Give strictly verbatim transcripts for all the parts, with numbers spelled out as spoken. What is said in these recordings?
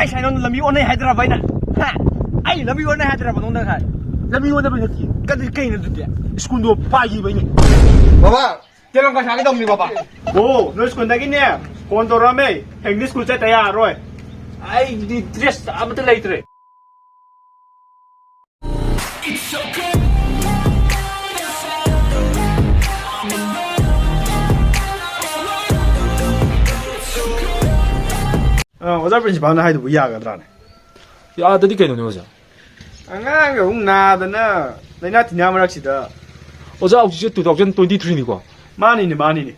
ꯉꯁꯥꯏ ꯅꯪ ꯂꯝꯕꯤ ꯑꯣꯟꯅꯩ ꯍꯥꯏꯗ꯭ꯔꯕ ꯑꯩꯅ? ꯍꯥ? ꯑꯩ ꯂꯝꯕꯤ ꯑꯣꯟꯅꯩ ꯍꯥꯏꯗ꯭ꯔꯕ ꯅꯪ ꯉꯁꯥꯏ? ꯂꯝꯕꯤ ꯑꯣꯟꯅꯕ ꯅꯠꯇꯦ꯫ ꯀꯗꯤ ꯀꯩꯅꯣ ꯑꯗꯨꯗꯤ? ꯁ꯭ꯀꯨꯜꯗꯣ ꯄꯥꯏꯈꯤꯕꯩꯅꯦ꯫ ꯕꯕꯥ, ꯇꯦꯂꯪꯒꯥ ꯁꯥꯒꯦ ꯇꯧꯅꯤ, ꯕꯕꯥ꯫ ꯑꯣ, ꯅꯣꯏ ꯁ꯭ꯀꯨꯜꯗꯒꯤꯅꯦ ꯐꯣꯟ ꯇꯧꯔꯛꯑꯝꯃꯦ꯫ ꯍꯌꯦꯡꯗꯤ ꯁ꯭ꯀꯨꯜ ꯆꯠꯇ ꯌꯥꯔꯔꯣꯏ꯫ ꯑꯩꯗꯤ ꯗ꯭ꯔꯦꯁ ꯑꯃꯠꯇ ꯂꯩꯇ꯭ꯔꯦ꯫ ꯑ, ꯑꯣꯖꯥ ꯄ꯭ꯔꯤꯟꯁꯤꯄꯥꯜꯅ ꯍꯥꯏꯗꯨꯕꯨ ꯌꯥꯒꯗ꯭ꯔꯥꯅꯦ? ꯌꯥꯗꯗꯤ ꯀꯩꯅꯣꯅꯦ, ꯑꯣꯖꯥ? ꯑꯉꯥꯡꯒ ꯑꯃꯨꯛ ꯅꯥꯗꯅ ꯂꯥꯏꯅꯥ ꯇꯤꯟꯅꯥ ꯃꯔꯛꯁꯤꯗ꯫ ꯑꯣꯖꯥ, ꯍꯧꯖꯤꯛꯁꯦ two thousand twenty three ꯅꯤꯀꯣ? ꯃꯥꯅꯤꯅꯦ, ꯃꯥꯅꯤꯅꯦ꯫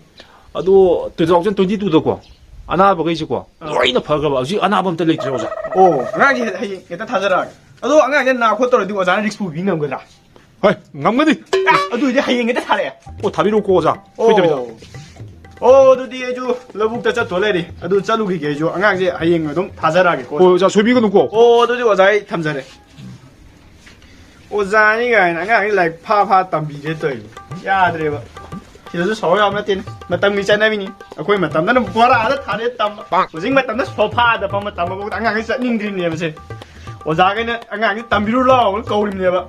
ꯑꯗꯣ two thousand twenty two ꯗꯀꯣ, ꯑꯅꯥꯕꯈꯩꯁꯦꯀꯣ, ꯑꯥ꯫ ꯂꯣꯏꯅ ꯐꯈ꯭ꯔꯕ꯫ ꯍꯧꯖꯤꯛ ꯑꯅꯥꯕ ꯑꯝꯇ ꯂꯩꯇ꯭ꯔꯦ, ꯑꯣꯖꯥ꯫ ꯑꯣ, ꯑꯉꯥꯡꯁꯦ ꯍꯌꯦꯡ ꯍꯦꯛꯇ ꯊꯥꯖꯔꯛꯑꯒꯦ꯫ ꯑꯗꯣ ꯑꯉꯥꯡꯁꯦ ꯅꯥ ꯈꯣꯠ ꯇꯧꯔꯗꯤ ꯑꯣꯖꯥꯅ ꯔꯤꯛꯁ ꯄꯨꯕꯤ ꯉꯝꯒꯗ꯭ꯔꯥ? ꯍꯣꯏ, ꯉꯝꯒꯅꯤ꯫ ꯑ, ꯑꯗꯨ ꯑꯣꯏꯗꯤ ꯍꯌꯦꯡ ꯍꯦꯛꯇ ꯊꯥꯔꯛꯑꯦ꯫ ꯑꯣ, ꯊꯥꯕꯤꯔꯛꯎꯀꯣ, ꯑꯣꯖꯥ꯫ ꯑꯣ꯫ ꯁꯣꯏꯗꯕꯤꯗ꯫ ꯑꯣ, ꯑꯗꯨꯗꯤ ꯑꯩꯁꯨ ꯂꯧꯕꯨꯛꯇ ꯆꯠꯇꯣ ꯂꯩꯔꯦ꯫ ꯑꯗꯨ ꯆꯠꯂꯨꯈꯤꯒꯦ ꯑꯩꯁꯨ꯫ ꯑꯉꯥꯡꯁꯦ ꯍꯌꯦꯡ ꯑꯗꯨꯝ ꯊꯥꯖꯔꯛꯑꯒꯦꯀꯣ꯫ ꯍꯣꯏ, ꯑꯣꯖꯥ, ꯁꯣꯏꯕꯤꯒꯅꯨꯀꯣ꯫ ꯑꯣ, ꯑꯗꯨꯗꯤ ꯑꯣꯖꯥ, ꯑꯩ ꯊꯝꯖꯔꯦ꯫ ꯑꯣꯖꯥꯅꯤ ꯀꯥꯏꯅ ꯑꯉꯥꯡꯁꯤ ꯂꯥꯏꯔꯤꯛ ꯐꯥ ꯐꯥ ꯇꯝꯕꯤꯔꯦ ꯇꯧꯔꯤꯕ꯫ ꯌꯥꯗ꯭ꯔꯦꯕ꯫ ꯁꯤꯗꯁꯨ ꯁꯥꯎ ꯌꯥꯕ ꯅꯠꯇꯦꯅꯦ꯫ ꯃꯇꯝꯒꯤ ꯆꯠꯅꯕꯤꯅꯤ꯫ ꯑꯩꯈꯣꯏ ꯃꯇꯝꯗꯅ ꯕꯣꯔꯥꯗ ꯊꯥꯔꯦ ꯇꯝꯕ꯫ ꯍꯧꯖꯤꯛ ꯃꯇꯝꯗ ꯁꯣꯐꯥꯗ ꯐꯝꯃ ꯇꯝꯕꯐꯥꯎꯗ ꯑꯉꯥꯡꯁꯤ ꯆꯠꯅꯤꯡꯗ꯭ꯔꯤꯕꯅꯦꯕꯁꯦ꯫ ꯑꯣꯖꯥꯈꯩꯅ ꯑꯉꯥꯡꯁꯤ ꯇꯝꯕꯤꯔꯨ ꯂꯥꯎꯅ ꯀꯧꯔꯤꯕꯅꯦꯕ꯫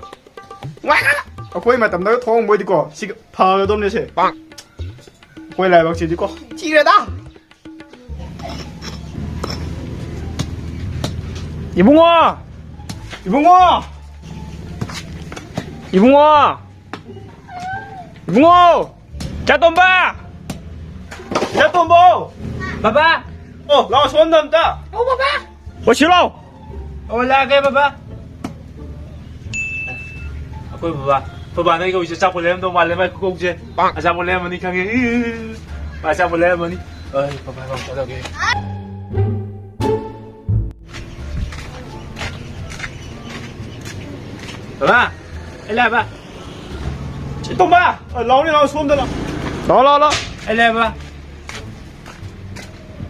ꯅꯨꯡꯉꯥꯏꯈ꯭ꯔꯦꯗ꯫ ꯑꯩꯈꯣꯏ ꯃꯇꯝꯗꯒ ꯊꯣꯛꯑꯝꯕ ꯑꯣꯏꯗꯤꯀꯣ, ꯁꯤꯒ ꯐꯒꯗꯧꯅꯦꯁꯦ꯫ ꯑꯩꯈꯣꯏ ꯂꯥꯏꯕꯛꯁꯤꯗꯤꯀꯣ, ꯊꯤꯔꯦꯗ꯫ ꯏꯕꯨꯡꯉꯣ! ꯏꯕꯨꯡꯉꯣ! ꯏꯕꯨꯡꯉꯣ! ꯏꯕꯨꯡꯉꯣ! ꯆꯥꯇꯣꯝꯕ! ꯆꯥꯇꯣꯝꯕ! ꯕꯕꯥ! ꯑꯣ, ꯂꯥꯛꯑꯣ, ꯁꯣꯝꯗ ꯑꯝꯇ꯫ ꯑꯣ, ꯕꯕꯥ! ꯑꯣ, ꯁꯤ ꯂꯥꯛꯑꯣ꯫ ꯑꯣ, ꯂꯥꯛꯑꯒꯦ, ꯕꯕꯥ꯫ ꯑꯩꯈꯣꯏ ꯕꯕꯥ, ꯑꯩꯈꯣꯏ ꯕꯥꯅ ꯑꯩ ꯀꯧꯏꯁꯦ ꯑꯆꯥꯄꯣꯠ ꯂꯩꯔꯝꯗꯧ ꯃꯥꯜꯂꯦ, ꯃꯥꯏ ꯈꯨꯀꯧꯁꯦ꯫ ꯑꯆꯥꯄꯣꯠ ꯂꯩꯔꯝꯃꯅꯤ ꯈꯪꯉꯦ꯫ ꯃꯥ ꯑꯆꯥꯄꯣꯠ ꯂꯩꯔꯝꯃꯅꯤ꯫ ꯑꯩ ꯕꯕꯥ, ꯕꯕꯥ, ꯆꯠꯂꯒꯦ꯫ ꯕꯕꯥ, ꯑꯩ ꯂꯥꯛꯑꯦ, ꯕꯕꯥ꯫ ꯏꯇꯣꯝꯕ, ꯂꯥꯛꯑꯣꯅꯦ, ꯂꯥꯛꯑꯣ, ꯁꯣꯝꯗ ꯂꯥꯛꯑꯣ꯫ ꯂꯥꯛꯑꯣ, ꯂꯥꯛꯑꯣ, ꯂꯥꯛꯑꯣ꯫ ꯑꯩ ꯂꯥꯛꯑꯦ, ꯕꯕꯥ꯫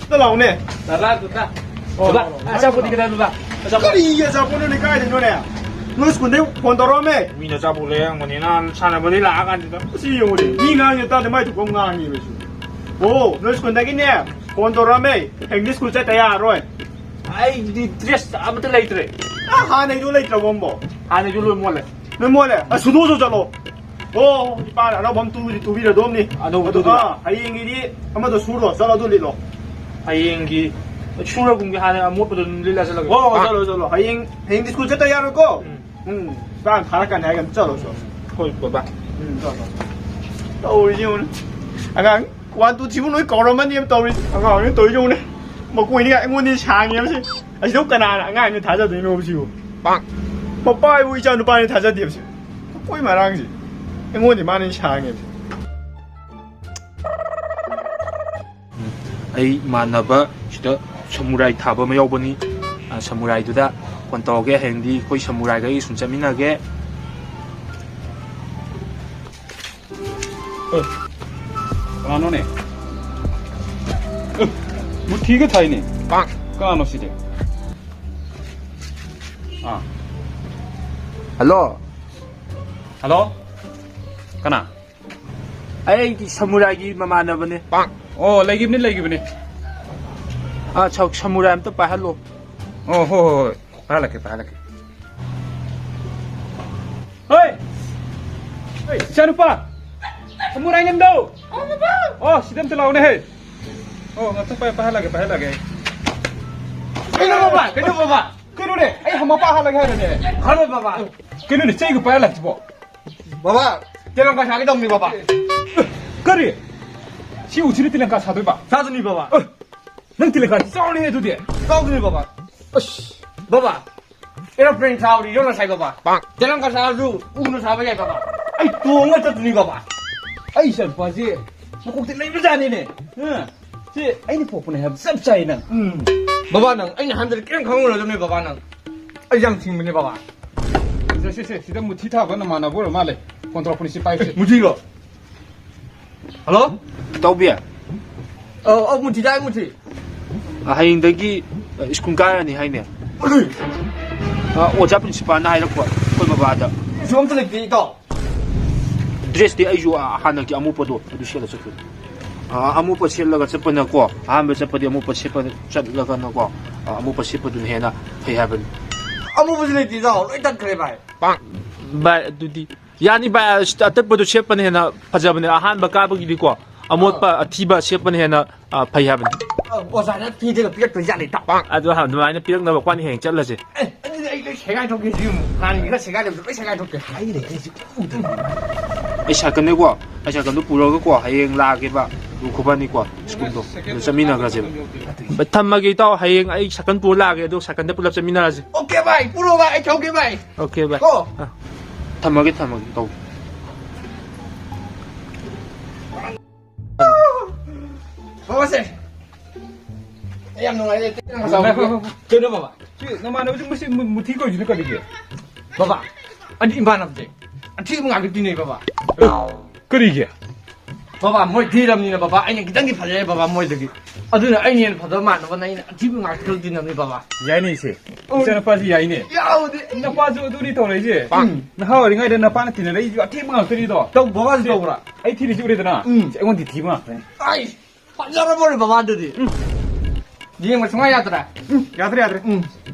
ꯑꯝꯇ ꯂꯥꯛꯑꯣꯅꯦ꯫ ꯕꯕꯥ, ꯕꯕꯥ꯫ ꯑꯣ, ꯕꯕꯥ, ꯂꯥꯛꯑꯣ, ꯂꯥꯛꯑꯣ꯫ ꯑꯆꯥꯄꯣꯠꯇꯤ ꯀꯗꯥꯏ, ꯕꯕꯥ? ꯑꯆꯥꯄꯣꯠ꯫ ꯀꯔꯤꯒꯤ ꯑꯆꯥꯄꯣꯠꯅꯣꯅꯦ? ꯀꯥꯏꯗꯅꯣꯅꯦ? ꯅꯣꯏ ꯁ꯭ꯀꯨꯜꯗꯩ ꯐꯣꯟ ꯇꯧꯔꯛꯑꯝꯃꯦ꯫ ꯃꯤꯅ ꯑꯆꯥꯄꯣꯠ ꯂꯩꯔꯝꯒꯅꯤꯅ ꯁꯥꯟꯅꯕꯗꯩ ꯂꯥꯛꯑꯀꯥꯟꯁꯤꯗ꯫ ꯑꯁꯤ ꯌꯦꯡꯉꯨꯅꯦ꯫ ꯃꯤ ꯉꯥꯡꯉꯤ ꯇꯥꯗꯦ, ꯃꯥꯏ ꯊꯣꯛꯄ ꯑꯃ ꯉꯥꯡꯉꯦꯕ ꯁꯤ꯫ ꯑꯣ, ꯅꯣꯏ ꯁ꯭ꯀꯨꯜꯗꯒꯤꯅꯦ ꯐꯣꯟ ꯇꯧꯔꯛꯑꯝꯃꯦ꯫ ꯍꯌꯦꯡꯗꯤ ꯁ꯭ꯀꯨꯜ ꯆꯠꯇ ꯌꯥꯔꯔꯣꯏ꯫ ꯑꯩꯗꯤ ꯗ꯭ꯔꯦꯁ ꯑꯃꯠꯇ ꯂꯩꯇ꯭ꯔꯦ꯫ ꯑ, ꯍꯥꯟꯅꯩꯗꯨ ꯂꯩꯇ꯭ꯔꯕꯣ ꯑꯝꯕꯣ? ꯍꯥꯟꯅꯩꯗꯨ ꯂꯣꯏ ꯃꯣꯠꯂꯦ꯫ ꯂꯣꯏ ꯃꯣꯠꯂꯦ? ꯑ, ꯁꯨꯗꯣꯛꯑꯁꯨ ꯆꯠꯂꯣ꯫ ꯑꯣ, ꯏꯄꯥꯅ ꯑꯅꯧꯕ ꯑꯃ ꯇꯨꯕꯗꯤ ꯇꯨꯕꯤꯔꯗꯣꯝꯅꯤ꯫ ꯑꯅꯧꯕ ꯑꯗꯨ, ꯇꯨꯗꯣꯏꯕ? ꯑ, ꯍꯌꯦꯡꯒꯤꯗꯤ ꯑꯃꯗꯣ ꯁꯨꯔꯣ, ꯆꯠꯂꯣ ꯑꯗꯨ ꯂꯤꯠꯂꯣ꯫ ꯍꯌꯦꯡꯒꯤ ꯁꯨꯔꯒꯨꯝꯒꯦ, ꯍꯥꯟꯅ ꯑꯃꯣꯠꯄꯗꯣ ꯑꯗꯨꯝ ꯂꯤꯠꯂ ꯆꯠꯂꯒꯦ꯫ ꯑꯣ, ꯆꯠꯂꯣ, ꯆꯠꯂꯣ꯫ ꯍꯌꯦꯡ, ꯍꯌꯦꯡꯗꯤ ꯁ꯭ꯀꯨꯜ ꯆꯠꯇ ꯌꯥꯔꯣꯏꯀꯣ꯫ ꯎꯝ꯫ ꯎꯝ, ꯆꯥꯛ ꯊꯥꯔꯛꯀꯅꯤ ꯍꯥꯏꯒꯅꯤ꯫ ꯆꯠꯂꯣ, ꯆꯠꯂꯣ꯫ ꯍꯣꯏ, ꯕꯕꯥ꯫ ꯎꯝ, ꯆꯠꯂꯣ, ꯆꯠꯂꯣ꯫ ꯇꯧꯔꯤꯁꯤ ꯌꯦꯡꯉꯨꯅꯦ꯫ ꯑꯉꯥꯡ ꯋꯥꯟ, ꯇꯨ, ꯊ꯭ꯔꯤ ꯐꯥꯎ ꯂꯣꯏ ꯀꯧꯔꯝꯃꯅꯤ ꯇꯧꯔꯤꯁꯤ꯫ ꯑꯉꯥꯡꯅꯤ ꯇꯧꯔꯤꯁꯤ ꯌꯦꯡꯉꯨꯅꯦ꯫ ꯃꯀꯣꯏꯅꯤꯒ ꯑꯩꯉꯣꯟꯗꯒꯤ ꯁꯥꯡꯉꯦꯕꯁꯦ꯫ ꯑꯁꯤꯗꯕꯨ ꯀꯅꯥꯅ ꯑꯉꯥꯡꯅꯤ ꯊꯥꯖꯗꯣꯏꯅꯣꯕ ꯁꯤꯕꯨ? ꯄꯥꯡ꯫ ꯃꯄꯥ ꯏꯕꯨ ꯏꯆꯥ ꯅꯨꯄꯥꯅꯤ ꯊꯥꯖꯗꯦꯕꯁꯦ꯫ ꯃꯀꯣꯏ ꯃꯔꯥꯡꯁꯦ꯫ ꯑꯩꯉꯣꯟꯗꯤ ꯃꯥꯅ ꯍꯦꯟꯅ ꯁꯥꯡꯉꯦꯕꯁꯦ꯫ ꯎꯝ, ꯑꯩ ꯏꯃꯥꯟꯅꯕ ꯁꯤꯗ ꯁꯃꯨꯔꯥꯏ ꯊꯥꯕ ꯑꯃ ꯌꯥꯎꯕꯅꯤ꯫ ꯑ, ꯁꯃꯨꯔꯥꯏꯗꯨꯗ ꯐꯣꯟ ꯇꯧꯔꯒꯦ꯫ ꯍꯌꯦꯡꯗꯤ ꯑꯩꯈꯣꯏ ꯁꯃꯨꯔꯥꯏꯒ ꯑꯩ ꯁꯨꯝ ꯆꯠꯃꯤꯟꯅꯒꯦ꯫ ꯑ, ꯀꯅꯥꯅꯣꯅꯦ? ꯑ, ꯃꯨꯊꯤꯒ ꯊꯥꯏꯅꯦ꯫ ꯄꯥꯛ꯫ ꯀꯅꯥꯅꯣ ꯁꯤꯗꯤ? ꯑꯥ꯫ ꯍꯜꯂꯣ꯫ ꯍꯜꯂꯣ꯫ ꯀꯅꯥ? ꯑꯩꯒꯤ ꯁꯃꯨꯔꯥꯏꯒꯤ ꯃꯃꯥꯟꯅꯕꯅꯦ꯫ ꯑꯣ, ꯂꯩꯈꯤꯕꯅꯤ, ꯂꯩꯈꯤꯕꯅꯤ꯫ ꯑꯥ, ꯁ-, ꯁꯃꯨꯔꯥꯏ ꯑꯝꯇ ꯄꯥꯏꯍꯜꯂꯣ꯫ ꯑꯣ, ꯍꯣꯏ, ꯍꯣꯏ, ꯍꯣꯏ꯫ ꯄꯥꯏꯍꯜꯂꯛꯀꯦ, ꯄꯥꯏꯍꯜꯂꯛꯀꯦ꯫ ꯍꯣꯏ! ꯍꯣꯏ, ꯏꯆꯥꯅꯨꯄꯥ! ꯁꯃꯨꯔꯥꯏ ꯅꯪꯗꯣ! ꯑꯣ, ꯁꯤꯗ ꯑꯝꯇ ꯂꯥꯛꯑꯣꯅꯦ, ꯍꯦ! ꯑꯣ, ꯉꯥꯛꯇꯪ ꯄꯥꯏ-, ꯄꯥꯏꯍꯜꯂꯛꯀꯦ, ꯄꯥꯏꯍꯜꯂꯛꯀꯦ꯫ ꯀꯩꯅꯣ, ꯕꯕꯥ? ꯀꯩꯅꯣ, ꯕꯕꯥ? ꯀꯩꯅꯣꯅꯦ? ꯑꯩ ꯃꯄꯥ ꯍꯜꯂꯒꯦ ꯍꯥꯏꯔꯅꯦ꯫ ꯍꯜꯂꯣ, ꯕꯕꯥ꯫ ꯀꯩꯅꯣꯅꯦ, ꯆꯩꯒ ꯄꯥꯏꯍꯜꯂꯛꯁꯤꯕꯣ? ꯕꯕꯥ, ꯇꯦꯂꯪꯒꯥ ꯁꯥꯒꯦ ꯇꯧꯅꯤ, ꯕꯕꯥ꯫ ꯀꯔꯤ? ꯁꯤ ꯎꯁꯤꯗ ꯇꯦꯂꯪꯒꯥ ꯁꯥꯗꯣꯏꯕ? ꯁꯥꯗꯣꯏꯅꯤ, ꯕꯕꯥ꯫ ꯑꯦ, ꯅꯪ ꯇꯦꯂꯪꯒꯥꯁꯤ ꯆꯥꯎꯔꯦꯍꯦ ꯑꯗꯨꯗꯤ꯫ ꯆꯥꯎꯗꯣꯏꯅꯤ, ꯕꯕꯥ꯫ ꯑꯁ꯫ ꯕꯕꯥ, aeroplane ꯁꯥꯕꯗꯤ ꯌꯣꯠꯅ ꯁꯥꯏ, ꯕꯕꯥ꯫ ꯄꯥꯛ꯫ ꯇꯦꯂꯪꯒꯥ ꯁꯥꯔꯁꯨ ꯎꯅ ꯁꯥꯕ ꯌꯥꯏ, ꯕꯕꯥ꯫ ꯑꯩ ꯇꯣꯡꯉ ꯆꯠꯇꯣꯏꯅꯤ, ꯕꯕꯥ꯫ ꯑꯩ ꯏꯆꯥꯅꯨꯄꯥꯁꯤ ꯃꯀꯣꯛꯇꯤ ꯂꯩꯕꯖꯥꯠꯅꯤꯅꯦ꯫ ꯑ, ꯁꯤ ꯑꯩꯅ ꯄꯣꯛꯄꯅꯦ ꯍꯥꯏꯕ ꯆꯞ ꯆꯥꯏ ꯅꯪ꯫ ꯎꯝ꯫ ꯕꯕꯥ, ꯅꯪ ꯑꯩꯅ ꯍꯥꯏꯕꯗ ꯀꯔꯤꯝ ꯈꯪꯉꯨꯔꯗꯕꯅꯦ, ꯕꯕꯥ, ꯅꯪ꯫ ꯑꯩ ꯌꯥꯝ ꯁꯤꯡꯕꯅꯦ, ꯕꯕꯥ꯫ ꯁꯦ, ꯁꯦ, ꯁꯦ, ꯁꯤꯗ ꯃꯨꯊꯤ ꯊꯥꯕ ꯅꯃꯥꯟꯅꯕ ꯑꯣꯏꯔ ꯃꯥꯜꯂꯦ꯫ ꯐꯣꯟ ꯇꯧꯔꯛꯄꯅꯤ, ꯁꯤ ꯄꯥꯏꯌꯨꯁꯦ꯫ ꯃꯨꯊꯤꯔꯣ? ꯍꯜꯂꯣ? ꯇꯧꯕꯤ꯫ ꯑꯧ, ꯑꯧ, ꯃꯨꯊꯤ ꯇꯥꯏ, ꯃꯨꯊꯤ꯫ ꯑ, ꯍꯌꯦꯡꯗꯒꯤ, ꯑ, ꯁ꯭ꯀꯨꯜ ꯀꯥꯔꯅꯤ ꯍꯥꯏꯅꯦ꯫ ꯑ, ꯑꯣꯖꯥ ꯄ꯭ꯔꯤꯟꯁꯤꯄꯥꯜꯅ ꯍꯥꯏꯔꯛꯄ ꯑꯩꯈꯣꯏ ꯕꯕꯥꯗ꯫ ꯀꯩꯁꯨ ꯑꯝꯇ ꯂꯩꯇꯦ, ꯏꯇꯥꯎ꯫ ꯗ꯭ꯔꯦꯁꯇꯤ ꯑꯩꯁꯨ, ꯑ, ꯍꯥꯟꯅꯒꯤ ꯑꯃꯨꯛꯄꯗꯣ ꯑꯗꯨ ꯁꯦꯠꯂ ꯆꯠꯇꯣꯏꯅꯤ꯫ ꯑ, ꯑꯃꯨꯛꯄ ꯁꯦꯠꯂꯒ ꯆꯠꯄꯅꯀꯣ, ꯑꯍꯥꯟꯕ ꯆꯠꯄꯗꯤ ꯑꯃꯨꯛꯄ ꯁꯦꯠꯄ ꯆꯠꯂꯒꯅꯀꯣ, ꯑꯃꯣꯠꯄ ꯁꯦꯠꯄꯗꯨꯅ ꯍꯦꯟꯅ ꯐꯩ ꯍꯥꯏꯕꯅꯤ꯫ ꯑꯃꯣꯠꯄꯁꯨ ꯂꯩꯇꯦ ꯏꯇꯥꯎ, ꯂꯣꯏ ꯇꯠꯈ꯭ꯔꯦ ꯚꯥꯏ꯫ ꯚꯥꯏ, ꯑꯗꯨꯗꯤ ꯌꯥꯅꯤ ꯚꯥꯏ, ꯑꯁ, ꯑꯇꯠꯄꯗꯣ ꯁꯦꯠꯄꯅ ꯍꯦꯟꯅ ꯐꯖꯕꯅꯦ꯫ ꯑꯍꯥꯟꯕ ꯀꯥꯕꯒꯤꯗꯤꯀꯣ, ꯑꯃꯣꯠꯄ ꯑꯊꯤꯕ ꯁꯦꯠꯄꯅ ꯍꯦꯟꯅ, ꯑ, ꯐꯩ ꯍꯥꯏꯕꯅꯤ꯫ ꯑ, ꯑꯣꯖꯥꯅ ꯐꯤꯗꯒ ꯄꯤꯔꯛꯇꯣꯏ ꯖꯥꯠꯅꯤ ꯏꯇꯥꯎ꯫ ꯑꯗꯨ ꯑꯗꯨꯃꯥꯏꯅ ꯄꯤꯔꯛꯅꯕ ꯀ꯭ꯋꯥꯅꯤ ꯍꯌꯦꯡ ꯆꯠꯂꯁꯦ꯫ ꯑꯦ, ꯑꯗꯨꯗꯤ ꯑꯩ ꯂꯣꯏ ꯁꯦꯒꯥꯏ ꯊꯣꯛꯀꯦ ꯁꯤ ꯌꯦꯡꯉꯨ꯫ ꯍꯥꯟꯅꯒꯤ ꯈꯔ ꯁꯦꯒꯥꯏꯔꯝꯕꯗꯣ ꯂꯣꯏ ꯁꯦꯒꯥꯏ ꯊꯣꯛꯀꯦ꯫ ꯍꯥꯏꯔꯦ ꯑꯩꯁꯨ꯫ ꯑꯩ ꯁꯥꯏꯀꯜꯅꯦꯀꯣ, ꯑꯩ ꯁꯥꯏꯀꯜꯗꯣ ꯄꯨꯔꯒꯀꯣ, ꯍꯌꯦꯡ ꯂꯥꯛꯑꯒꯦꯕ꯫ ꯑꯗꯨ ꯈꯨꯕꯥꯅꯤꯀꯣ, ꯁ꯭ꯀꯨꯜꯗꯣ, ꯑꯗꯨ ꯆꯠꯃꯤꯟꯅꯈ꯭ꯔꯁꯦꯕ꯫ ꯊꯝꯃꯒꯦ ꯏꯇꯥꯎ, ꯍꯌꯦꯡ ꯑꯩ ꯁꯥꯏꯀꯜ ꯄꯨꯔ ꯂꯥꯛꯑꯒꯦ, ꯑꯗꯨ ꯁꯥꯏꯀꯜꯗ ꯄꯨꯂꯞ ꯆꯠꯃꯤꯟꯅꯔꯁꯦ꯫ ꯑꯣꯀꯦ ꯚꯥꯏ, ꯄꯨꯔꯣ ꯚꯥꯏ, ꯑꯩ ꯊꯧꯒꯦ ꯚꯥꯏ꯫ ꯑꯣꯀꯦ ꯚꯥꯏ꯫ ꯀꯣ꯫ ꯑ, ꯊꯝꯃꯒꯦ, ꯊꯝꯃꯒꯦ ꯏꯇꯥꯎ꯫ ꯕꯕꯥꯁꯦ꯫ ꯑꯩ ꯌꯥꯝ ꯅꯨꯡꯉꯥꯏꯔꯦ꯫ ꯀꯩꯅꯣ ꯕꯕꯥ? ꯁꯤ ꯅꯃꯥꯟꯅꯕꯁꯤ ꯃꯁꯤ ꯃꯨ-, ꯃꯨꯊꯤ ꯀꯧꯏꯁꯤꯅ ꯀꯔꯤꯒꯤ? ꯕꯕꯥ, ꯑꯗꯨ ꯏꯃꯥꯟꯅꯕꯁꯦ ꯑꯊꯤꯕ ꯉꯥꯛꯇ ꯇꯤꯟꯅꯩ ꯕꯕꯥ꯫ ꯀꯔꯤꯒꯤ? ꯕꯕꯥ, ꯃꯣꯏ ꯊꯤꯔꯕꯅꯤꯅ ꯕꯕꯥ, ꯑꯩꯅ ꯈꯤꯇꯪꯗꯤ ꯐꯖꯔꯦ ꯕꯕꯥ ꯃꯣꯏꯗꯒꯤ꯫ ꯑꯗꯨꯅ ꯑꯩꯅ ꯍꯦꯟꯅ ꯐꯖꯕ ꯃꯥꯟꯅꯕꯅ ꯑꯩꯅ ꯑꯊꯤꯕ ꯉꯥꯛꯇ ꯇꯤꯟꯅꯕꯅꯤ ꯕꯕꯥ꯫ ꯌꯥꯏꯅꯦ ꯏꯆꯦ꯫ ꯎꯝ꯫ ꯏꯆꯥꯅꯨꯄꯥꯁꯤ ꯌꯥꯏꯅꯦ꯫ ꯌꯥꯎꯗꯦ꯫ ꯅꯄꯥꯁꯨ ꯑꯗꯨꯅꯤ ꯇꯧꯔꯛꯏꯁꯦ꯫ ꯎꯝ꯫ ꯅꯍꯥ ꯑꯣꯏꯔꯤꯉꯩꯗ ꯅꯄꯥꯅ ꯇꯤꯟꯅꯔꯛꯏꯁꯨ ꯑꯊꯤꯕ ꯉꯥꯛꯇꯅꯤꯗꯣ꯫ ꯇꯧ ꯕꯕꯥꯁꯨ ꯇꯧꯕ꯭ꯔꯥ? ꯑꯩ ꯊꯤꯔꯤꯁꯤ ꯎꯔꯦꯗꯅ? ꯎꯝ꯫ ꯁꯤ ꯑꯩꯉꯣꯟꯗ ꯊꯤꯕ ꯉꯥꯛꯇꯅꯤ꯫ ꯑꯩ ꯐꯖꯔꯕꯣꯔꯦ ꯕꯕꯥ ꯑꯗꯨꯗꯤ꯫ ꯎꯝ꯫ ꯌꯦꯡꯕ ꯁꯨꯡꯌꯥ ꯌꯥꯗ꯭ꯔꯦ꯫ ꯎꯝ, ꯌꯥꯗ꯭ꯔꯦ, ꯌꯥꯗ꯭ꯔꯦ꯫ ꯎꯝ꯫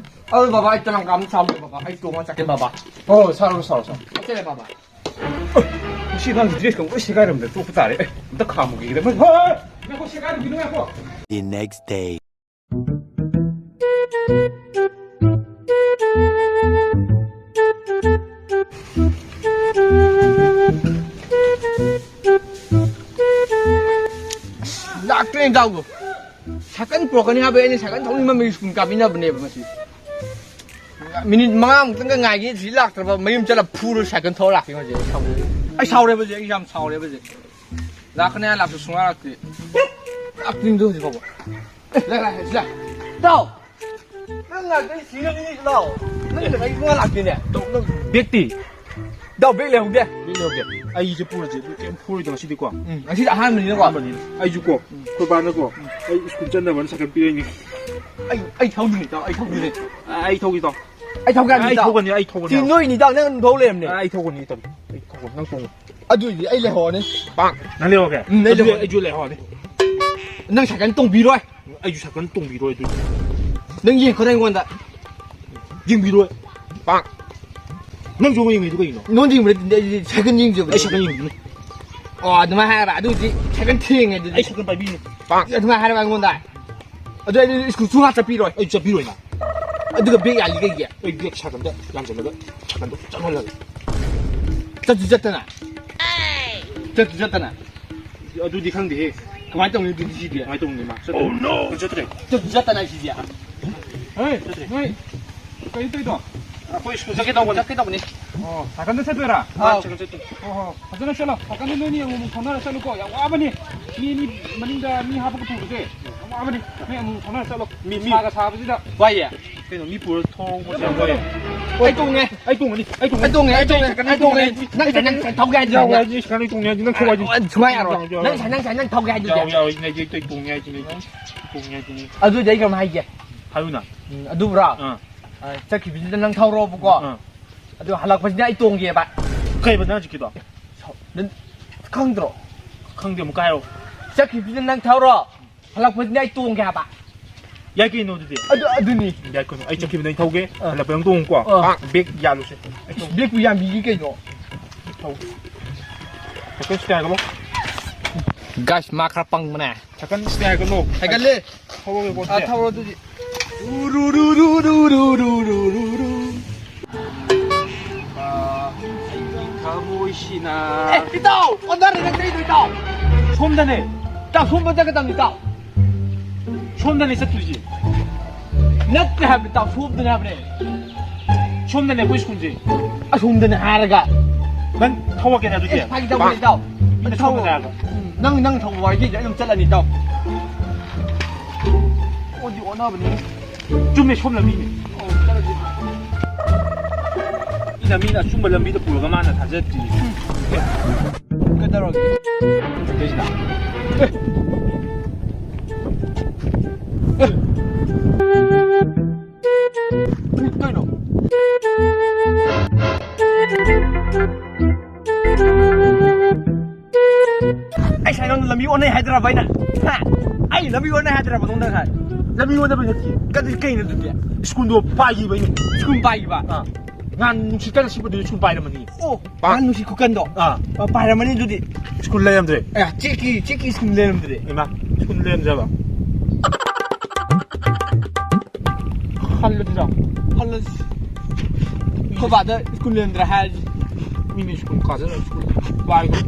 ꯑꯗꯨ ꯕꯕꯥ ꯑꯩ ꯇꯂꯪꯀꯥ ꯑꯃ ꯁꯥꯎꯒꯦ ꯕꯕꯥ꯫ ꯑꯩ ꯇꯣꯡꯉ ꯆꯠꯀꯦ ꯕꯕꯥ꯫ ꯍꯣꯏ, ꯍꯣꯏ, ꯁꯥꯔꯣ, ꯁꯥꯔꯣ, ꯁꯥꯔꯣ꯫ ꯆꯠꯆꯔꯦ ꯕꯕꯥ꯫ ꯑꯦ, ꯃꯁꯤ ꯑꯉꯥꯡꯒꯤ ꯗ꯭ꯔꯦꯁꯀ ꯂꯣꯏ ꯁꯦꯒꯥꯏꯔꯝꯗ ꯇꯣꯛꯄ ꯇꯥꯔꯦ꯫ ꯑꯦ, ꯑꯝꯇ ꯈꯥꯝꯃꯨꯒꯦ꯫ ꯍꯣꯏ, ꯍꯣꯏ, ꯍꯣꯏ꯫ ꯉꯥꯏꯈꯣ, ꯁꯦꯒꯥꯏꯔꯝꯈꯤꯅꯨ, ꯉꯥꯏꯈꯣ꯫ The next day. ꯂꯥꯛꯇ꯭ꯔꯦ ꯏꯟꯖꯥꯎꯗꯣ꯫ ꯁꯥꯏꯀꯜ ꯄꯨꯔꯛꯀꯅꯤ ꯍꯥꯏꯕ ꯑꯩꯅ ꯁꯥꯏꯀꯜ ꯊꯧꯅꯤꯡꯃꯟꯕꯒꯤ ꯁ꯭ꯀꯨꯜ ꯀꯥꯃꯤꯟꯅꯕꯅꯦꯕ ꯃꯁꯤ꯫ ꯃꯤꯅꯤꯠ ꯃꯉꯥꯃꯨꯛꯇꯪꯒ ꯉꯥꯏꯒꯦ, ꯁꯤ ꯂꯥꯛꯇ꯭ꯔꯕ ꯃꯌꯨꯝ ꯆꯠꯂ ꯐꯨꯔ ꯁꯥꯏꯀꯜ ꯊꯧꯔ ꯂꯥꯛꯀꯦ ꯍꯧꯖꯤꯛ꯫ ꯑꯩ ꯁꯥꯎꯔꯦ꯫ ꯑꯩ ꯁꯥꯎꯔꯦꯕꯁꯦ, ꯑꯩ ꯌꯥꯝ ꯁꯥꯎꯔꯦꯕꯁꯦ꯫ ꯂꯥꯛꯀꯅꯤ ꯍꯥꯏ ꯂꯥꯛꯁꯨ ꯁꯨꯡꯂꯥꯛ ꯂꯥꯛꯇꯦ꯫ ꯂꯥꯛꯇ꯭ꯔꯤꯗꯣ ꯍꯧꯖꯤꯛ ꯐꯥꯎꯕ꯫ ꯑꯦ, ꯂꯥꯛ, ꯂꯥꯛ, ꯂꯥꯛ, ꯂꯥꯛ꯫ ꯏꯇꯥꯎ! ꯅꯪ ꯉꯥꯛꯇꯪ ꯁꯤꯔꯝꯅꯤ, ꯂꯥꯎ꯫ ꯅꯪ ꯉꯁꯥꯏ ꯁꯨꯡꯂꯥꯛ ꯂꯥꯛꯇꯦꯅꯦ꯫ ꯇꯧ, ꯅꯪ ꯕꯦꯛꯇꯤ? ꯏꯇꯥꯎ, ꯕꯦꯛ ꯂꯩꯍꯧꯗꯦ꯫ ꯕꯦꯛ ꯂꯩꯍꯧꯗꯦ꯫ ꯑꯩꯁꯦ ꯄꯨꯔꯁꯦ, ꯑꯗꯨ ꯀꯩꯝ ꯐꯨꯔꯣꯏꯗꯕ ꯉꯁꯤꯗꯤꯀꯣ꯫ ꯎꯝ, ꯉꯁꯤꯗꯤ ꯑꯍꯥꯟꯕꯅꯤꯅꯀꯣ꯫ ꯑꯍꯥꯟꯕꯅꯤꯅ꯫ ꯑꯩꯁꯨ ꯀꯣ, ꯎꯝ꯫ ꯑꯩꯈꯣꯏ ꯕꯥꯅꯀꯣ, ꯎꯝ꯫ ꯑꯩ ꯁ꯭ꯀꯨꯜ ꯆꯠꯅꯕꯅ ꯁꯥꯏꯀꯜ ꯄꯤꯔꯛꯏꯅꯦ꯫ ꯑꯩ, ꯑꯩ ꯊꯧꯗꯣꯏꯅꯤ, ꯏꯇꯥꯎ, ꯑꯩ ꯊꯧꯗꯣꯏꯅꯤ꯫ ꯑ, ꯑꯩ ꯊꯧꯒꯦ, ꯏꯇꯥꯎ꯫ ꯑꯩ ꯊꯧꯒꯅꯤ, ꯑꯩ ꯊꯧꯒꯅꯤ꯫ ꯁꯤ ꯅꯣꯏꯅꯤ, ꯏꯇꯥꯎ, ꯅꯪ ꯑꯗꯨꯝ ꯊꯧ ꯂꯩꯔꯝꯅꯦ꯫ ꯑ, ꯑꯩ ꯊꯧꯒꯅꯤ, ꯏꯇꯥꯎ꯫ ꯑꯩ ꯊꯧꯒꯅꯤ, ꯅꯪ ꯇꯣꯡꯉꯨ꯫ ꯑꯗꯨꯏꯗꯤ ꯑꯩ ꯂꯩꯍꯧꯔꯅꯤ꯫ ꯅꯪ ꯂꯩꯍꯧꯔꯒꯦ? ꯎꯝ, ꯑꯩ ꯑꯗꯨꯗꯤ ꯂꯩꯍꯧꯔꯅꯤ꯫ ꯑꯩꯁꯨ ꯂꯩꯍꯧꯔꯅꯤ꯫ ꯅꯪ ꯁꯥꯏꯀꯜ ꯇꯣꯡꯕꯤꯔꯣꯏ꯫ ꯑꯩꯁꯨ ꯁꯥꯏꯀꯜ ꯇꯣꯡꯕꯤꯔꯣꯏ ꯑꯗꯨꯗꯤ꯫ ꯅꯪ ꯌꯦꯡꯈꯣꯗ ꯑꯩꯉꯣꯟꯗ꯫ ꯌꯦꯡꯕꯤꯔꯣꯏ꯫ ꯄꯥꯛ꯫ ꯅꯪꯁꯨ ꯑꯃ ꯌꯦꯡꯉꯤꯗꯨ ꯀꯩꯒꯤꯅꯣ? ꯅꯉꯣꯟꯗ ꯌꯦꯡꯕꯗ ꯁꯥꯏꯀꯜ ꯌꯦꯡꯖꯕ꯫ ꯑꯩ ꯁꯥꯏꯀꯜ ꯌꯦꯡꯕꯤꯅꯤ꯫ ꯑꯣ, ꯑꯗꯨꯃꯥꯏꯅ ꯍꯥꯏꯔꯕ? ꯑꯗꯨꯗꯤ ꯁꯥꯏꯀꯜ ꯊꯦꯡꯉꯦ ꯑꯗꯨꯗꯤ꯫ ꯑꯩ ꯁꯥꯏꯀꯜ ꯄꯥꯏꯕꯤꯅꯤ꯫ ꯄꯥꯛ꯫ ꯑꯗꯨꯃꯥꯏꯅ ꯍꯥꯏꯔꯕ ꯑꯩꯉꯣꯟꯗ? ꯑꯗꯨ ꯑꯩ ꯁ꯭ꯀꯨꯜ ꯁꯨꯡꯆꯠ ꯆꯠꯄꯤꯔꯣꯏ꯫ ꯑꯩ ꯆꯠꯄꯤꯔꯣꯏꯅ꯫ ꯑꯗꯨꯒ ꯕꯦꯒ ꯌꯥꯜꯂꯤ ꯀꯩꯒꯤ? ꯑꯩ ꯕꯦꯒ ꯁꯥꯏꯀꯜꯗ ꯌꯥꯟꯁꯤꯜꯂꯒ ꯁꯥꯏꯀꯜꯗꯣ ꯆꯪꯍꯜꯂꯒ꯫ ꯆꯠꯁꯨ ꯆꯠꯇꯅ꯫ ꯆꯠꯁꯨ ꯆꯠꯇꯅ꯫ ꯑꯗꯨꯗꯤ ꯈꯪꯗꯦꯍꯦ꯫ ꯀꯃꯥꯏꯅ ꯇꯧꯅꯤ ꯑꯗꯨꯗꯤ ꯁꯤꯗꯤ? ꯀꯃꯥꯏꯅ ꯇꯧꯅꯤ ꯃꯥ? ꯆꯠꯇ꯭ꯔꯦ꯫ Oh, no! ꯆꯠꯇ꯭ꯔꯦ꯫ ꯆꯠꯁꯨ ꯆꯠꯇꯅ ꯁꯤꯗꯤ꯫ ꯍꯦ, ꯆꯠꯇ꯭ꯔꯦ꯫ ꯅꯣꯏ ꯀꯩ ꯇꯧꯏꯗꯣ? ꯑꯩꯈꯣꯏ ꯁ꯭ꯀꯨꯜ ꯆꯠꯀꯦ ꯇꯧꯕꯅꯦ꯫ ꯆꯠꯀꯦ ꯇꯧꯕꯅꯦ꯫ ꯑꯣ, ꯁꯥꯏꯀꯜꯗ ꯆꯠꯇꯣꯏꯔꯥ? ꯑꯥ, ꯁꯥꯏꯀꯜ ꯆꯠꯇꯣꯏ꯫ ꯍꯣ, ꯍꯣ, ꯐꯖꯅ ꯆꯠꯂꯣ꯫ ꯁꯥꯏꯀꯜꯗ ꯅꯣꯏꯅꯤ ꯑꯃꯨꯛ ꯑꯃꯨꯛ ꯊꯧꯅꯔ ꯆꯠꯂꯨꯀꯣ꯫ ꯌꯥꯝ ꯋꯥꯕꯅꯤ꯫ ꯃꯤ ꯑꯅꯤ ꯃꯅꯤꯡꯗ ꯃꯤ ꯍꯥꯞꯄꯒ ꯄꯨꯕꯁꯦ ꯌꯥꯝ ꯋꯥꯕꯅꯤ꯫ ꯅꯣꯏ ꯑꯃꯨꯛ ꯊꯧꯅꯔ ꯆꯠꯂꯣ꯫ ꯃꯤ, ꯃꯤ ꯁꯥꯒ ꯁꯥꯕꯁꯤꯗ꯫ ꯋꯥꯏꯌꯦ꯫ ꯀꯩꯅꯣ, ꯃꯤ ꯄꯨꯔ ꯊꯧꯕꯁꯦ ꯌꯥꯝ ꯋꯥꯏꯌꯦ꯫ ꯑꯩ ꯇꯣꯡꯉꯦ꯫ ꯑꯩ ꯇꯣꯡꯉꯅꯤ, ꯑꯩ ꯇꯣꯡꯉꯅꯤ꯫ ꯑꯩ ꯇꯣꯡꯉꯦ, ꯑꯩ ꯇꯣꯡꯉꯦ, ꯑꯩ ꯇꯣꯡꯉꯦ꯫ ꯅꯪ, ꯅꯪ, ꯅꯪ ꯊꯧꯒꯦ ꯍꯥꯏꯗꯤ ꯌꯥꯎꯋꯦ, ꯅꯪ꯫ ꯑꯩ ꯁꯥꯏꯀꯜ ꯇꯣꯡꯉꯦ ꯍꯥꯏꯗꯤ ꯅꯪ ꯊꯧ ꯍꯥꯏꯗꯤ꯫ ꯑ, ꯁꯨꯡꯌꯥ ꯌꯥꯔꯣꯏ꯫ ꯌꯥꯎꯋꯦ, ꯅꯪ ꯌꯥꯎꯋꯦ, ꯁꯥꯏ-, ꯅꯪ ꯁꯥꯏ-, ꯅꯪ ꯊꯧꯒꯦ ꯍꯥꯏꯗꯨꯗꯤ꯫ ꯌꯥꯎꯋꯦ, ꯌꯥꯎꯋꯦ, ꯑꯩ ꯇꯣꯡꯉꯦ ꯍꯥꯏꯗꯤ ꯅꯪ ꯊꯧ ꯍꯥꯏꯗꯤ꯫ ꯑꯗꯨꯗꯤ ꯑꯩ ꯀꯩꯅꯣꯝ ꯍꯥꯏꯒꯦ꯫ ꯍꯥꯏꯌꯨꯅ꯫ ꯎꯝ, ꯑꯗꯨꯕꯨꯔꯣ? ꯑꯥ꯫ ꯑ, ꯆꯠꯈꯤꯕꯁꯤꯗ ꯅꯪ ꯊꯧꯔꯣꯕꯀꯣ꯫ ꯑꯥ꯫ ꯑꯗꯨ ꯍꯜꯂꯛꯄꯁꯤꯗ ꯑꯩ ꯇꯣꯡꯒꯦꯕ꯫ ꯀꯩꯕ ꯅꯪ ꯍꯧꯖꯤꯛꯀꯤꯗꯣ? ꯅꯪ ꯈꯪꯗ꯭ꯔꯣ? ꯈꯪꯗꯦ, ꯑꯃꯨꯛꯀ ꯍꯥꯏꯔꯛꯑꯣ꯫ ꯆꯠꯈꯤꯕꯁꯤꯗ ꯅꯪ ꯊꯧꯔꯣ, ꯍꯜꯂꯛꯄꯁꯤꯗ ꯑꯩ ꯇꯣꯡꯒꯦ ꯍꯥꯏꯕ꯫ ꯌꯥꯏ ꯀꯩꯅꯣ ꯑꯗꯨꯗꯤ? ꯑꯗꯨ, ꯑꯗꯨꯅꯤ꯫ ꯌꯥꯏ ꯀꯩꯅꯣ, ꯑꯩ ꯆꯠꯈꯤꯕꯗ ꯑꯩ ꯊꯧꯒꯦ, ꯑꯥ꯫ ꯍꯜꯂꯛꯄꯗ ꯅꯪ ꯇꯣꯡꯉꯨꯀꯣ꯫ ꯑꯥ꯫ ꯕꯦꯒ ꯌꯥꯜꯂꯨꯁꯦ꯫ ꯑꯩ ꯊꯧꯒꯦ꯫ ꯕꯦꯒꯄꯨ ꯌꯥꯟꯕꯤꯒꯦ ꯀꯩꯅꯣ꯫ ꯊꯧꯒꯦ꯫ ꯁꯥꯏꯀꯜ ꯁꯤꯗ ꯍꯥꯏꯒꯠꯂꯣ꯫ ꯒꯥꯏꯁ, ꯃꯥ ꯈꯔ ꯄꯪꯕꯅꯦ꯫ ꯁꯥꯏꯀꯜ ꯁꯤꯗ ꯍꯥꯏꯒꯠꯂꯣ꯫ ꯍꯥꯏꯒꯠꯂꯦ꯫ ꯊꯧꯔꯒꯦꯀꯣ ꯑꯥ, ꯑꯗꯨꯗꯤ꯫ ꯊꯧꯔꯣ ꯑꯗꯨꯗꯤ꯫ ꯎꯔꯨꯔꯨꯔꯨꯔꯨꯔꯨꯔꯨꯔꯨꯔꯨ꯫ ꯑꯩꯒꯤ ꯊꯃꯣꯏꯁꯤꯅ꯫ ꯑꯦ, ꯏꯇꯥꯎ! ꯑꯣꯟꯊꯔꯦ ꯅꯪ ꯆꯠꯂꯤꯗꯣ, ꯏꯇꯥꯎ! ꯁꯣꯝꯗꯅꯦ꯫ ꯏꯇꯥꯎ, ꯁꯣꯝꯗ ꯆꯠꯀꯗꯕꯅꯤ, ꯏꯇꯥꯎ꯫ ꯁꯣꯝꯗꯅꯦ ꯆꯠꯇꯣꯏꯁꯦ꯫ ꯅꯠꯇꯦ ꯍꯥꯏꯕꯅꯤ, ꯏꯇꯥꯎ, ꯁꯣꯝꯗꯅꯦ ꯍꯥꯏꯕꯅꯦ꯫ ꯁꯣꯝꯗꯅꯦ ꯑꯩꯈꯣꯏ ꯁ꯭ꯀꯨꯜꯁꯦ꯫ ꯑꯁꯣꯝꯗꯅꯦ ꯍꯥꯏꯔꯒ꯫ ꯅꯪ ꯊꯧꯔꯛꯀꯦꯅꯦ ꯑꯗꯨꯗꯤ꯫ ꯑꯦ, ꯐꯥꯒꯤ ꯇꯧꯕꯅꯤ, ꯏꯇꯥꯎ꯫ ꯃꯤꯅ ꯊꯧꯔꯣ꯫ ꯁꯣꯝꯗꯅꯦ ꯍꯥꯏꯔꯒ꯫ ꯎꯝ, ꯅꯪ, ꯅꯪ ꯊꯧꯕ ꯋꯥꯔꯤꯁꯤꯗꯤ ꯑꯩ ꯑꯗꯨꯝ ꯆꯠꯂꯅꯤ, ꯏꯇꯥꯎ꯫ ꯑꯣꯟꯗꯤ ꯑꯣꯟꯅꯕꯅꯤ꯫ ꯆꯨꯝꯃꯦ, ꯁꯣꯝ ꯂꯝꯕꯤꯅꯦ꯫ ꯑꯣ, ꯆꯠꯂꯁꯤ꯫ ꯃꯤꯅ, ꯃꯤꯅ ꯑꯆꯨꯝꯕ ꯂꯝꯕꯤꯗ ꯄꯨꯔꯒ ꯃꯥꯅ ꯊꯥꯖꯗ꯭ꯔꯤ꯫ ꯀꯩꯗꯧꯔꯒꯦ? ꯀꯩꯁꯤꯅ? ꯑꯦ꯫ ꯑꯦ꯫ ꯀꯩꯅꯣ? ꯑꯩ ꯉꯁꯥꯏ ꯅꯉꯣꯟꯗ ꯂꯝꯕꯤ ꯑꯣꯟꯅꯩ ꯍꯥꯏꯗ꯭ꯔꯕ ꯑꯩꯅ? ꯍꯥ? ꯑꯩ ꯂꯝꯕꯤ ꯑꯣꯟꯅꯩ ꯍꯥꯏꯗ꯭ꯔꯕ ꯅꯉꯣꯟꯗ ꯉꯁꯥꯏ? ꯂꯝꯕꯤ ꯑꯣꯟꯅꯕꯩ ꯅꯠꯇꯦ꯫ ꯀꯗꯤ ꯀꯩꯅꯣ ꯑꯗꯨꯗꯤ? ꯁ꯭ꯀꯨꯜꯗꯣ ꯄꯥꯏꯈꯤꯕꯩꯅꯦ꯫ ꯁ꯭ꯀꯨꯜ ꯄꯥꯏꯈꯤꯕ? ꯑꯥ꯫ ꯉꯍꯥꯟ ꯅꯨꯡꯁꯤꯠ ꯀꯟꯅ ꯁꯤꯠꯄꯗꯨꯗꯤ ꯁ꯭ꯀꯨꯜ ꯄꯥꯏꯔꯝꯃꯅꯤ꯫ ꯑꯣ, ꯄꯥ- ꯉꯍꯥꯟ ꯅꯨꯡꯁꯤꯠ ꯈꯨꯀꯟꯗꯣ? ꯑꯥ꯫ ꯑ, ꯄꯥꯏꯔꯝꯃꯅꯤ ꯑꯗꯨꯗꯤ꯫ ꯁ꯭ꯀꯨꯜ ꯂꯩꯔꯝꯗ꯭ꯔꯦ꯫ ꯑꯦ, ꯆꯦꯛꯀꯤ, ꯆꯦꯛꯀꯤ ꯁ꯭ꯀꯨꯜ ꯂꯩꯔꯝꯗ꯭ꯔꯦ꯫ ꯏꯃꯥ, ꯁ꯭ꯀꯨꯜ ꯂꯩꯔꯝꯗ꯭ꯔꯕ? ꯍꯜꯂꯁꯤꯔꯣ? ꯍꯜꯂꯁꯤ꯫ ꯑꯩꯈꯣꯏ ꯕꯥꯗ ꯁ꯭ꯀꯨꯜ ꯂꯩꯔꯝꯗ꯭ꯔꯦ ꯍꯥꯏꯔꯁꯤ꯫ ꯃꯤꯅ ꯁ꯭ꯀꯨꯜ ꯀꯥꯖꯔ ꯁ꯭ꯀꯨꯜ ꯄꯥꯏꯈ꯭ꯔꯦ꯫